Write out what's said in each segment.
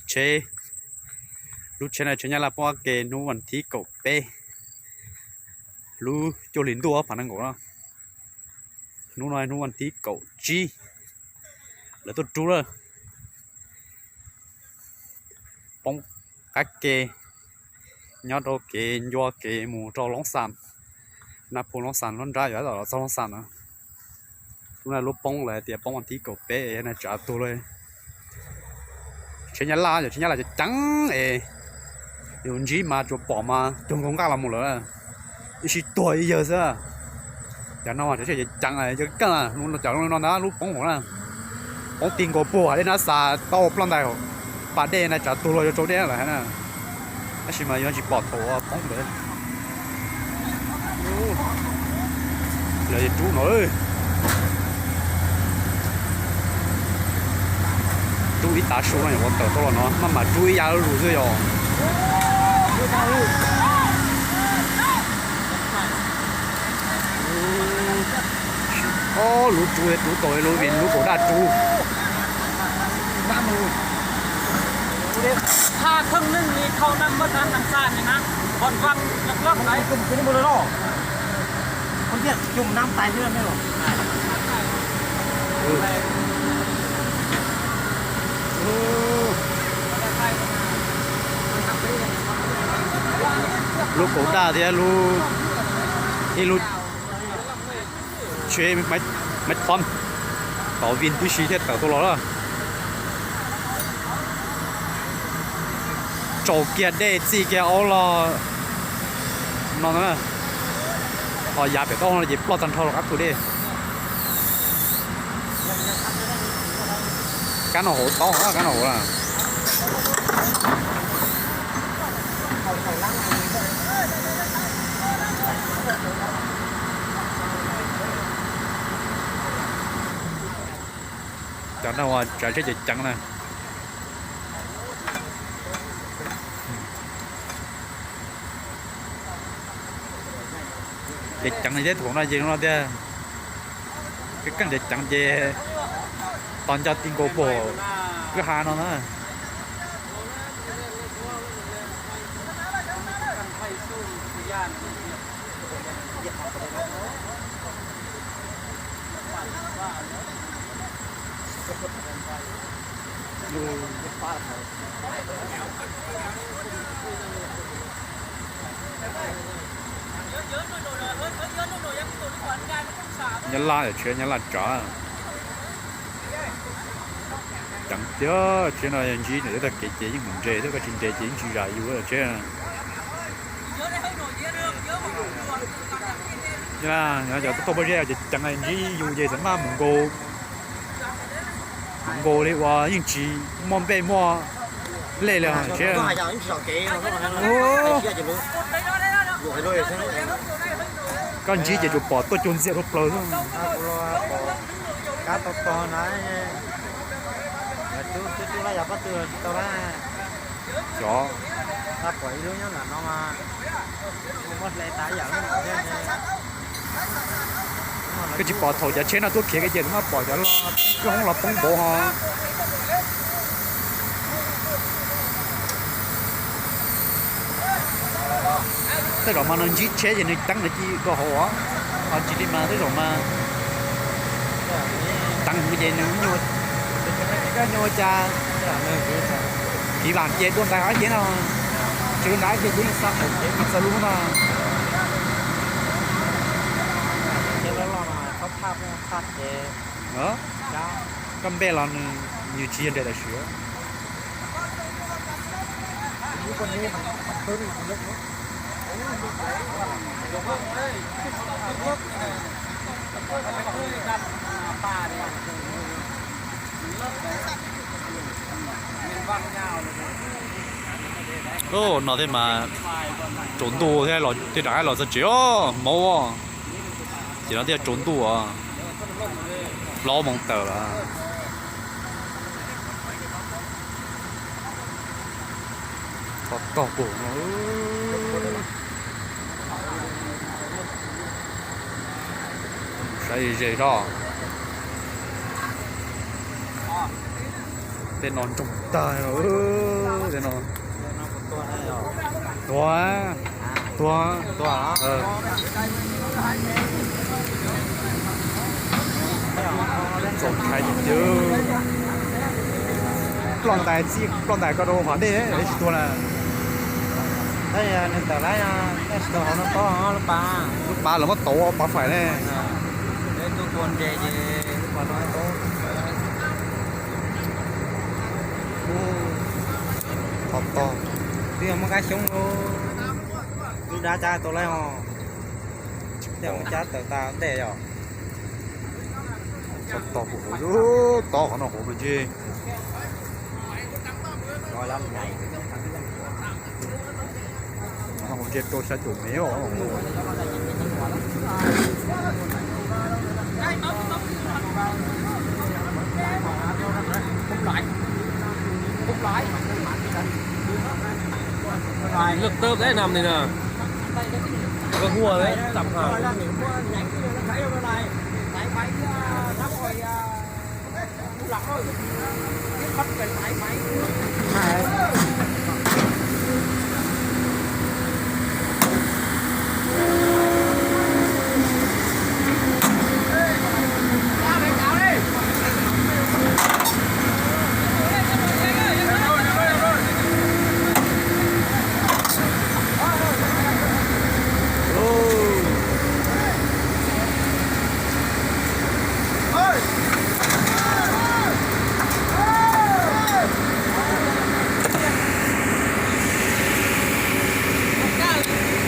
Tsheb, lub tsheb no tsheb Nyab Laj poob qab ke hnub vas thib kaum peb, lub cuaj hli ntuj phav nees nkaum no. Hnub no hnub vas thib kaum tsib, lawv tuaj rub lawm. Poob qab ke nyob rau kev ncua kev mus rau Loob Xas, Naj Phu Loob Xas, lub nrab yuav los txog Loob Xas na. Lub no lub poob lawv tias poob vas thib kaum peb na, tsav tuag lawm. Tsheb Nyab Laj, yog tsheb Nyab Laj ceev ceev es yus ntsib mas tsuas pom mas cuag nkaus nqaj los mus lawm, ib sij tuag ib yawg xwb. Cov no mas tsheb ceev ceev, cov no ntag lub poob hauv na, poob ti nkaus puag dej nab xas tau ploj ntais, pas dej na, tsav tuag luag yuav tsau dej lawm hais na. Tab sis mas yuav tsis pom thaum poob ntawd. Lawv rub no, rub ib tav su no ua tawm tau los no maj mam rub ib yav lub lus xwb yog. Ob lub rub, rub tau lub vim lub kaum daj rub. Lub kaum daj thiab lub, ib lub tsheb maiv thob tau vim tib si thiaj tawm tuaj los lawm. Tsaus kiag dej txij kiag aub loj no na, ho yav pem toj no ces ploj tag nrho rau qab thu dej. Kab no hauv taub, kab no hauv lawm. Cov no ua tsav tsheb ceev ceev na. Ceev ceev li thiab, thaum no ces no tiag, keej ceev ceev ces tos nco ti nkaus puag kwj ha no na. Nyab Laj, tsheb Nyab Laj tsav. Ceev tiag, tsheb no yog ntsib nws tag kev ces yeej mus nres thiab, koj tsis nres ces yeej tsis zam yus tsheb. Cov tuaj pov zeb ces ceev, ntsib yus ces txawm maj mus nkaus, mus nkaus li uas yeej tsis muaj nplej muaj lej li tsheb. Koj ntsib ces tsuas pom tuaj cuag ntxiag rau plaws xwb. Cov koj tsis pom thaum cov tsheb no tuaj khiav kiag ces maj pom cov loj, cov hoob los poob npaum ho. Tej zaum mas nws ntsib tsheb ces nws ceev nws ci rau hauv, ho tsis li mas tej zaum mas ceev ces nws nyuaj, koj nyuaj ua cas. Kiv vam ces dua ntais hauv ab cev no, tsis dua ntais ab cev ces xa qaum kev mus txog lub no. Koj npe los nws, nws tsis yog nres tam sim. No thiaj mas tsaus ntuj thiab, tej zaum los txog tsev os, hmoov. Ces no thiaj tsaus ntuj os, plaub moos tawm lawm. Tog tog pum no, saib ze zog. Tej no ntsoog tag, tej no. Tuag, tuag. Txaus ntshai tiag tiag. Ploj ntais txij ploj ntais ko rau hauv dej tsis tuag na. Lub pav lawv muab tauv ua pav faim ne. Qhov tog twb yog muaj kab xyoob lub, lub dab cab tau laib os. Tej mus cab tawm tas ntej yom. Qhov tog puv huv, tog qhov no huv mas ntshe. Qhov no ntshe rau xya caum mev os. Lub tawb dab nam li na, lub hua dab txam ha.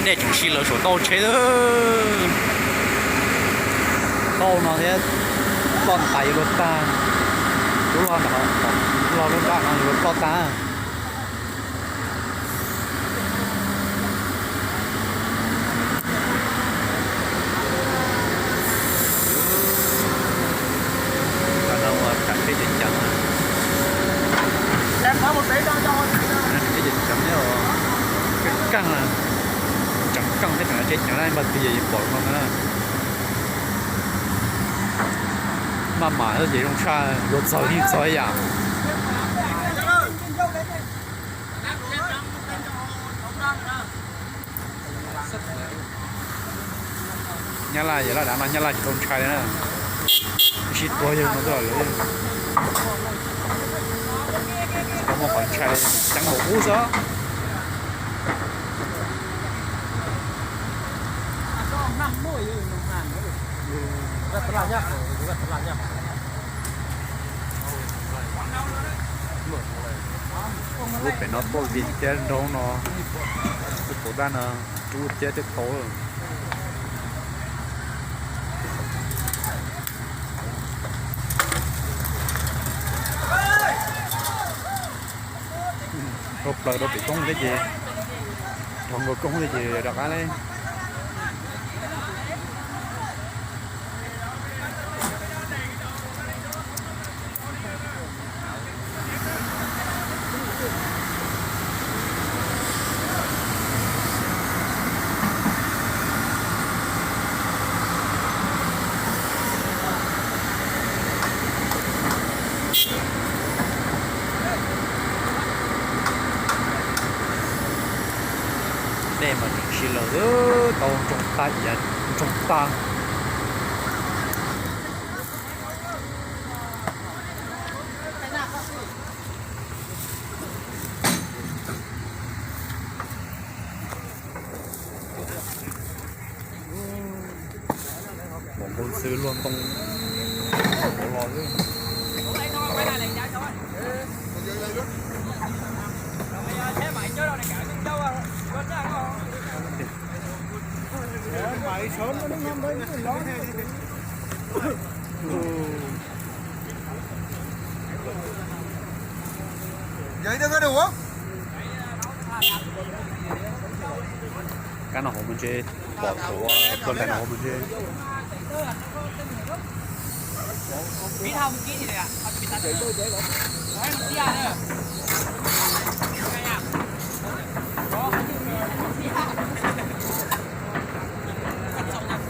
Nej tseem sib law saum tauj tsheb. Tauj no thiab, ploj ntais yuav luag tag. Lub loj, lub loj lub nrab no yuav ploj tag. Tam no ua tsam tsheb ceev ceev, tsam tsheb ceev ceev thiab, keej keej, tseem keej thiab tseem tsheb ceev na, npaj twg yeej pom no na. Maj mam ces zoo tshaj, yuav txog yeej txog ib yam. Nyab Laj yog laj dav no, Nyab Laj tsis tau ntshai li na. Sib tuag yawg no twb los lawm, tsis tau muaj qhov ntshai, ceev npaum ub xwb. Lub pem no tuaj vij thiab nraug no, lub puas dab no rub thiab thiaj tau. Rau plaws rau pem koob thiab ces, dhau nkawd koob thiab ces rov qab li. Dej mas tseem sib law, tau ntsoog tag iav, ntsoog tag. Pom npoo xwb luaj ntoo los xwb. Kab no hauv mus ntse, pom tau ua ploj ntais no hauv mus ntse.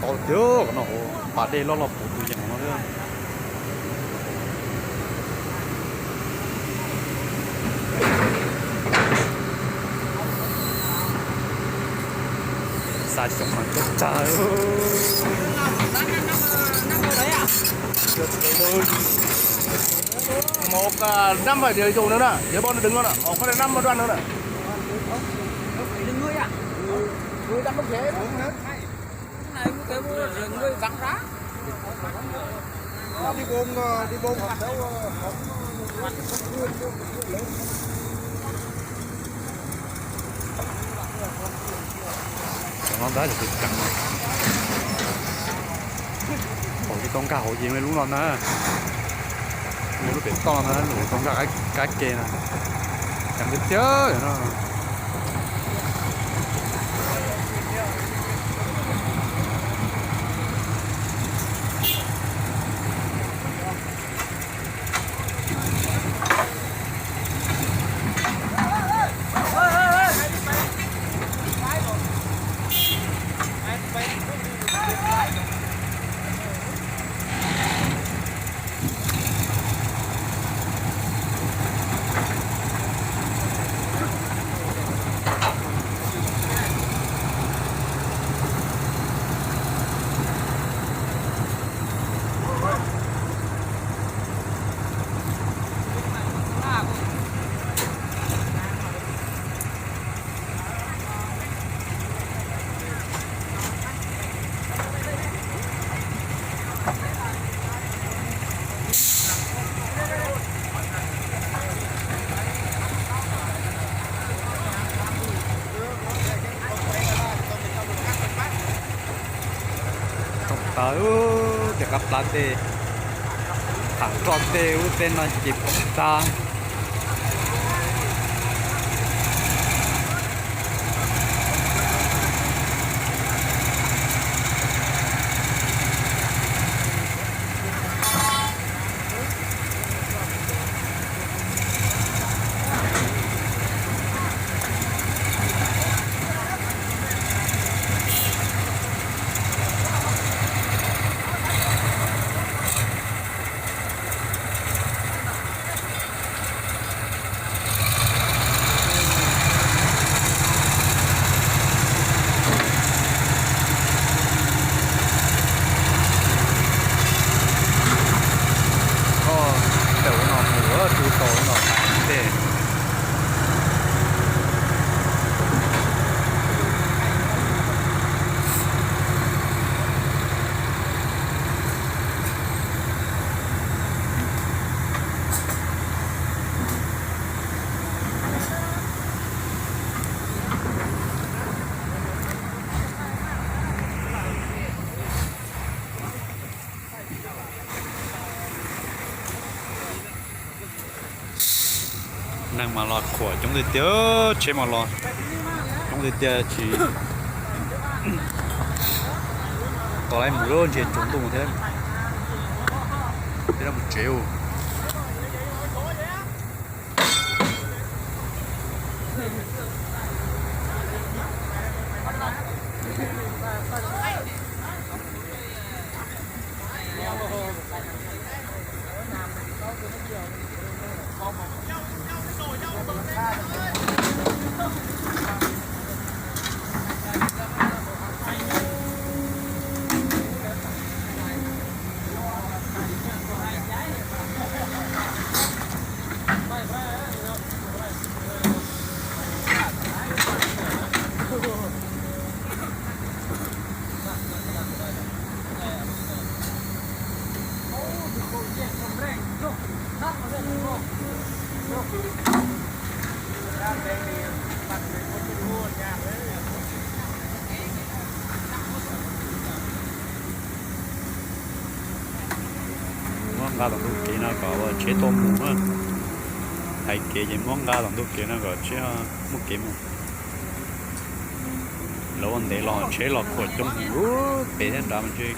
Tau tiag, qhov no hauv pas dej loj loj puv tus yees no thiab. Một, à, năm bảy triệu dùng nữa nè, dưới bọn nó đứng luôn nè. Ủa, có đến năm một đoạn nữa nè. Người đâm nó dễ lắm. Cái này cái rừng nuôi vắng rá. Đi bông, đi bông hoặc đâu. Cov no tab yog tus ceev no. Haus tsis tau nkag hauv ces lub no na. Lub pem toj no na, lub tau nkag kab ke na. Ceev tiag tiag no. Tau ub, tej qab plab tej, tham roj tej ub tej no ces tag. Koj tawm ua no mus, tsuj tau ua no tas ntej. Neeg mas los khuam coob tiag tiag, tsheb mas los coob tiag tiag tsis tos laib mus lawm, ntshe tsaus ntuj thiab, thiab mus tsev ua. Muab nqa tom ntug kev no kom ua tsheb tuaj mus na. Hais kev ces muab nqa tom ntug kev no kom tsheb muaj kev mus. Lawv ua ntev los tsheb los khuam coob heev, pem thiab nrad mas ntshe.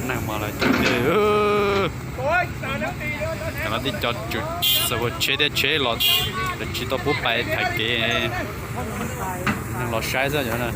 Neeg mas lawv cov, cov no tib co tswv xav ua tsheb thiab tsheb los, lawv tsis tau pub pais thaiv kev, neeg los saib xwb cov no.